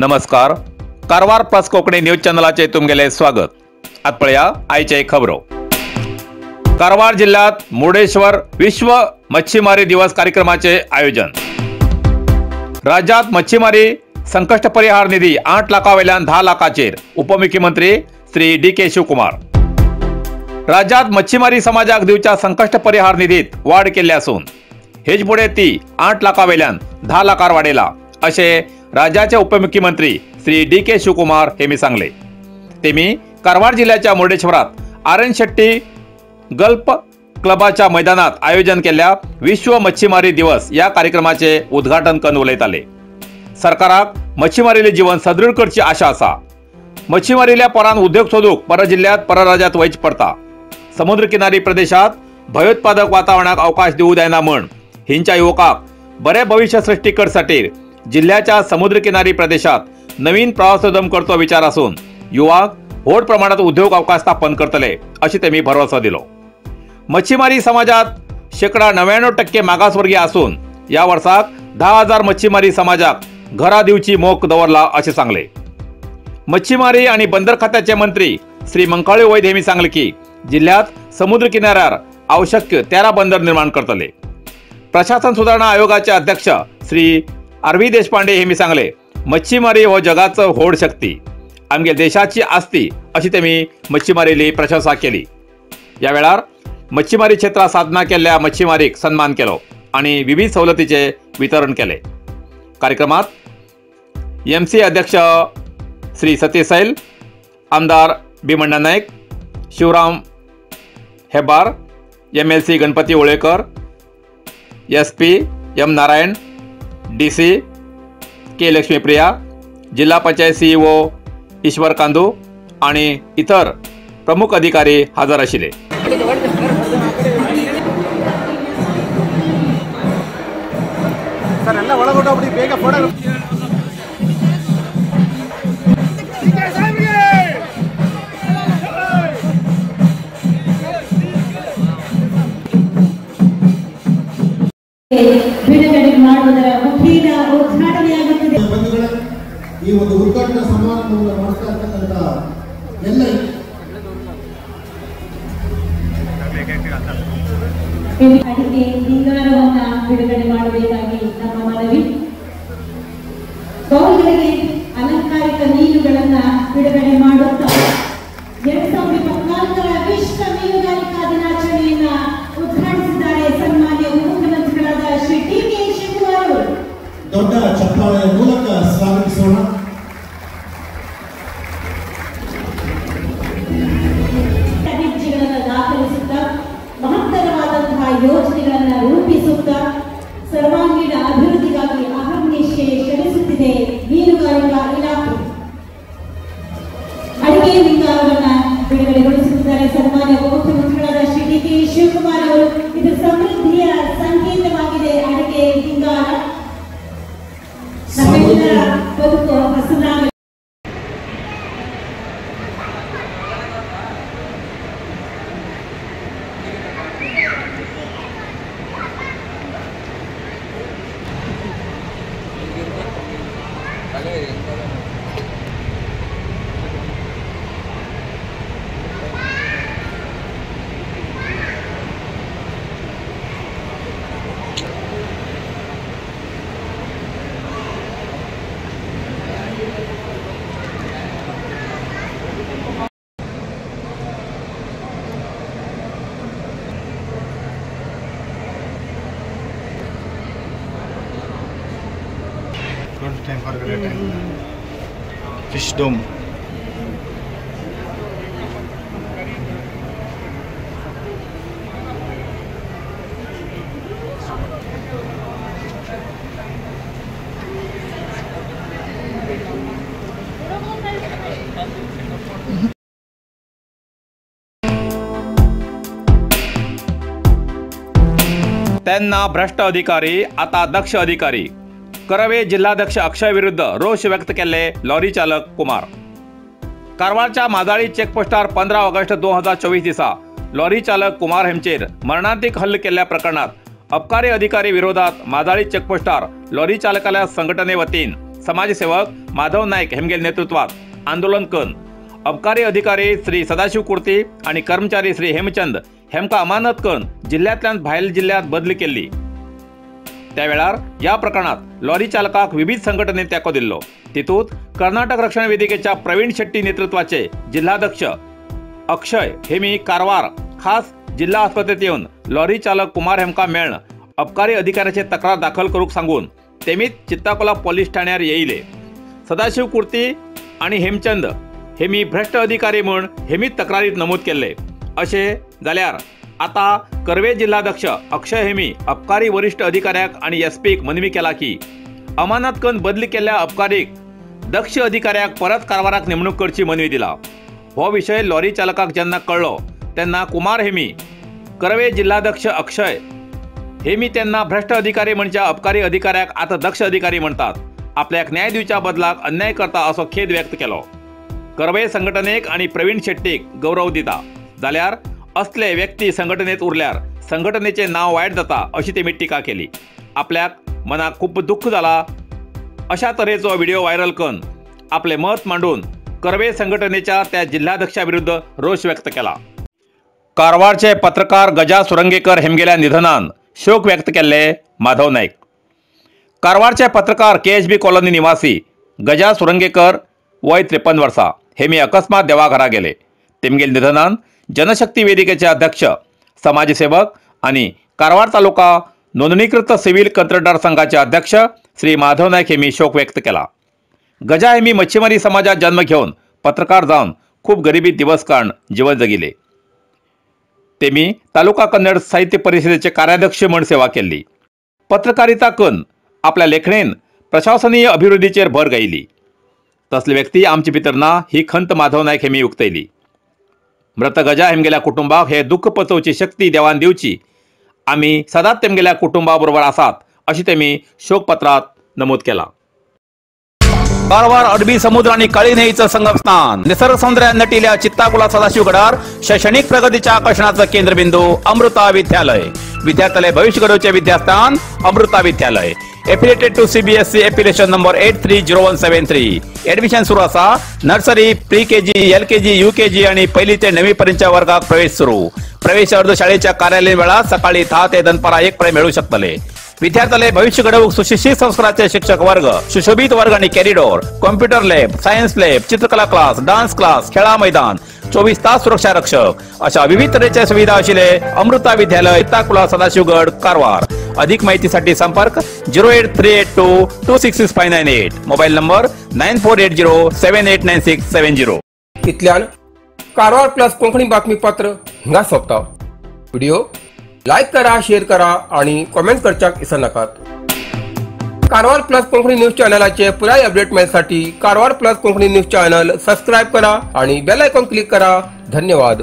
नमस्कार, Karwar plus Konkani news चॅनलाचे तुमगेले स्वागत। आत पळया आयचे खबरो। कारवार जिल्ह्यात मुर्डेश्वर विश्व मच्छीमारी दिवस कार्यक्रमाचे आयोजन। राज्यात मच्छीमारी संकष्ट परिहार निधी 8 लाखा वयल्यान 10 लाखाचेर उपमुख्यमंत्री श्री डी के शिवकुमार। राज्यात मच्छीमारी समाजाक दिवच्या संकष्ट परिहार निधीत वाढ केल्ली आसून हेच फुडें ती 8 लाखा वयल्यान 10 लाखार वाडयला अशें राज्याचे उपमुख्यमंत्री श्री डी के शिवकुमार हेमी सांगले। तेमी कारवार जिल्ह्याच्या मुर्डेश्वरात आर एन शेट्टी गल्फ क्लबाच्या मैदानात आयोजन केल्ल्या विश्व मच्छीमारी दिवस या कार्यक्रमाचे उद्घाटन करून उलयताले। सरकाराक मच्छीमारीले जीवन सदृढ करची आशा आसा। मच्छीमारील्या पोरान उद्योग सोदूक परजिल्ह्यात परराज्यात वयच पडता। समुद्र किनारी प्रदेशात भयोत्पादक वातावरणाक अवकाश दिवू जायना म्हण हिंच्या युवकाक बरे भविष्य सृष्टी करसाठी जिल्ह्याच्या समुद्रकिनारी प्रदेशात नवीन प्रवासोद्यम करचो विचार असून युवाक व्हड प्रमाणात उद्योग अवकाश स्थापन करतले अशी तेमी भरवसो दिलो। मच्छीमारी समाजात 99% मागासवर्गीय असून या वर्साक 10,000 मच्छीमारी समाजाक घरा दिवची मोख दवरला असे सांगले। मच्छीमारी आणि बंदर खात्याचे मंत्री श्री मंकाळी वैद्य हेमी सांगले की जिल्ह्यात समुद्र किनाऱ्यार आवश्यक 13 बंदर निर्माण करतले। प्रशासन सुधारणा आयोगाचे अध्यक्ष श्री आर व्ही देशपांडे हेमी सांगले, मच्छीमारी हो जगाचो व्हड शक्ती, आमगे देशाची आस्ती अशी तेमी मच्छीमारीली प्रशंसा केली। या वेळार मच्छीमारी क्षेत्रात साधना केल्ल्या मच्छीमारीक सन्मान केलो आणि विविध सवलतीचे वितरण केले। कार्यक्रमात एम सी अध्यक्ष श्री सतीश सैल, आमदार Bhimanna Naik, Shivram Hebbar, M L C Ganpati Olekar, S P M Narayan, D C K Laxmipriya, जिल्हा पंचायत सीईओ ईश्वर कांदू आणि इतर प्रमुख अधिकारी हजर आशिल्ले। ಬಿಡುಗಡೆ ಮಾಡುವುದರ ಮುಖೇನ ಉದ್ಘಾಟನೆಯಾಗುತ್ತಿದೆ. ಬಂಧುಗಳೇ, ಈ ಒಂದು ಉದ್ಘಾಟನಾ ಸಮಾರಂಭವನ್ನು ಮಾಡ್ತಾ ಇರ್ತಕ್ಕಂಥ ಎಲ್ಲ ಅಡಿಕೆ ಹಿಂಗಾರವನ್ನ ಬಿಡುಗಡೆ ಮಾಡಬೇಕಾಗಿ ನಮ್ಮ ಮನವಿ. ಬೌಲ್ಗಳಿಗೆ ಅಲಂಕಾರಿಕ ಮೀನುಗಳನ್ನ ಬಿಡುಗಡೆ ಮಾಡುತ್ತಾ 2024ರ ವಿಶ್ವ ಮೀನುಗಾರಿಕಾ ದಿನಾಚರಣೆಯನ್ನ ಉದ್ಘಾಟಿಸಿದ್ದಾರೆ ಸನ್ಮಾನ್ಯ ಉಪಮುಖ್ಯಮಂತ್ರಿಗಳಾದ ಶ್ರೀ ಡಿ ಕೆ ಶಿವಕುಮಾರ್ ಅವರು. ದೊಡ್ಡ ಚಪ್ಪಾಳೆಯ ಮೂಲಕ ಸ್ವಾಗತಿಸೋಣ. ಹೆಜ್ಜೆಗಳನ್ನು ದಾಖಲಿಸುತ್ತಾ ಮಹತ್ತರವಾದಂತಹ ಯೋಜನೆಗಳನ್ನ ರೂಪಿಸುತ್ತಾ ಸರ್ವಾಂಗೀಣ ಅಭಿವೃದ್ಧಿಗಾಗಿ ಅಹರ್ನಿಶೆ ಶ್ರಮಿಸುತ್ತಿದೆ ಮೀನುಗಾರಿಕಾ ಇಲಾಖೆ. ಅಡಿಕೆ ಹಿಂಗಾರವನ್ನ ಬಿಡುಗಡೆಗೊಳಿಸುತ್ತಿದ್ದಾರೆ ಸನ್ಮಾನ್ಯ ಉಪಮುಖ್ಯಮಂತ್ರಿಗಳಾದ ಶ್ರೀ ಡಿ ಕೆ ಶಿವಕುಮಾರ್ ಅವರು. ಇದು ಸಮೃದ್ಧಿಯ ಸಂಕೇತವಾಗಿದೆ ಅಡಿಕೆ ಹಿಂಗಾರ. ನಮ್ಮೆಲ್ಲರ ಬದುಕು ಹಸನಾಗಲಿ. Fish dome. त्यांना भ्रष्ट अधिकारी आता दक्ष अधिकारी। करवे जिल्हाध्यक्ष अक्षय विरुद्ध रोष व्यक्त केल्ले लॉरी चालक कुमार. कारवारच्या माजाळी चेकपोस्टार 15 ऑगस्ट 2024 दिसा लॉरी चालक कुमार हेमचेर मरणांतिक हल्ल केल्ल्या प्रकरणात अबकारी अधिकारी विरोधात माजाळी चेकपोस्टार लॉरी चालकाल्या संघटने वतीन समाजसेवक माधव नाईक हेमगेल नेतृत्वात आंदोलन करून अबकारी अधिकारी श्री सदाशिव कुर्ती आणि कर्मचारी श्री हेमचंद हेमका अमानत करून जिल्ह्यांतल्यान भायल जिल्ह्यात बदली केल्ली. त्या वेळार या प्रकरणात लॉरी चालकाक विविध संघटनेन तेंको दिल्लो. तितूंत कर्नाटक रक्षण वेदिकेच्या प्रवीण शेट्टी नेतृत्वाचे जिल्हाध्यक्ष अक्षय हेमी कारवार खास जिल्हा आस्पत्रेत येवन लॉरी चालक कुमार हेमका मेळ्ळ अबकारी अधिकाऱ्याचे तक्रार दाखल करूंक सांगून तेमीच चित्ताकोला पोलीस ठाण्यार येयले. सदाशिव कुर्ती आणि हेमचंद हेमी भ्रष्ट अधिकारी म्हूण हेमीच तक्रारीत नमूद केल्ले. अशें जाल्यार आता कर्वे जिल्हाध्यक्ष अक्षय हेमी अबकारी वरिष्ठ अधिकाऱ्याक आणि एसपीक मनवी केला की अमानत करून बदली केल्ल्या अबकारीक दक्ष अधिकाऱ्याक परत कारवाराक नेमणूक करची मनवी दिला. हो विशय लॉरी चालकाक जेन्ना कळ्ळो तेन्ना कुमार हेमी कर्वे जिल्हाध्यक्ष अक्षय हेमी त्यांना भ्रष्ट अधिकारी म्हणजे अबकारी अधिकाऱ्याक आता दक्ष अधिकारी म्हणतात, आपल्याक न्याय दिवच्या बदलाक अन्याय करता असो खेद व्यक्त केलो. कर्वे संघटनेक आणि प्रवीण शेट्टीक गौरव दिता जाल्यार असले व्यक्ती संघटनेत उरल्यार संघटनेचे नाव वायट जाता अशी तेमी टिका केली. आपल्याक मनाक खूब दुःख जाला अशा तरेचो व्हिडिओ व्हायरल करून आपले मत मांडून कर्वे संघटनेच्या त्या जिल्हाध्यक्षा विरुद्ध रोष व्यक्त केला. कारवारचे पत्रकार गजा सुरंगेकर हेमगेल्या निधनान शोक व्यक्त केल्ले माधव नाईक. कारवारचे पत्रकार KHB colony निवासी गजा सुरंगेकर वय 53 वर्सा हेमी अकस्मात देवाघरा गेले. तेमगेल निधनान जनशक्ती वेदिकेचे अध्यक्ष, समाजसेवक आणि कारवार तालुका नोंदणीकृत सिव्हिल कंत्राटदार संघाचे अध्यक्ष श्री माधव नाईक हेमी शोक व्यक्त केला. गजा हेमी मच्छीमारी समाजात जन्म घेऊन पत्रकार जाऊन खूप गरिबीत दिवस काढून जीवन जगिले. तेमी तालुका कन्नड साहित्य परिषदेचे कार्याध्यक्ष म्हूण सेवा केल्ली. पत्रकारिता करून आपल्या लेखणेन प्रशासनीय अभिवृद्धीचेर भर घायली. तसली व्यक्ती आमचे भितर ना ही खंत माधव नाईक हेमी उक्तयली. मृत गजा हेमगेल्या कुटुंबाक हे दुःख पचोवची शक्ती देवान दिवची, आमी सदांच तेमगेल्या कुटुंबा बरोबर आसात अशी तेमी शोकपत्रात नमूद केला. कारवार अरबी समुद्र आणि काळी न्हंयेचं संगमस्थान, निसर्ग सौंदर्यान नटिल्या चित्ताकुला सदाशिवगडार शैक्षणिक प्रगतीच्या आकर्षणाचं केंद्रबिंदू अमृता विद्यालय. विद्यार्थ्याले भविष्य घडवचे विद्यास्थान Amrita Vidyalaya. Affiliated to CBSE affiliation number 830173. Admission सुरू आसा. Nursery, pre KG, LKG, UKG आणि पहिली ते 9वी पर्यंतच्या वर्गात प्रवेश सुरू. प्रवेश अर्ज शाळेच्या कार्यालयीन वेळात सकाळी 10 ते दनपारा 1 पर्यंत मिळू शकतले. विद्यार्थ्याले भविष्य घडवूक सुशिक्षित संस्काराचे शिक्षक वर्ग, सुशोभित वर्ग आणि corridor, computer lab, science lab, चित्रकला क्लास, डान्स क्लास, खेळा मैदान, 24 तास सुरक्षा रक्षक अशा विविध तऱ्हेच्या सुविधा असलेले अमृता विद्यालय, चित्ताकुला, सदाशिवगड, कारवार. अधिक माहितीसाठी संपर्क 08382 266598, मोबाईल नंबर 9480 789670. इतल्यान कारवार प्लस कोंकणी बातमीपत्र हिंगा सोंपता. व्हिडिओ लायक करा, शेअर करा आणि कॉमेंट करच्याक विसरनाकात. कारवार प्लस कोंकणी न्यूज चॅनलाचे पुराय update मेळसाठी Karwar plus Konkani news channel subscribe करा आणि बेल आयकॉन क्लिक करा. धन्यवाद.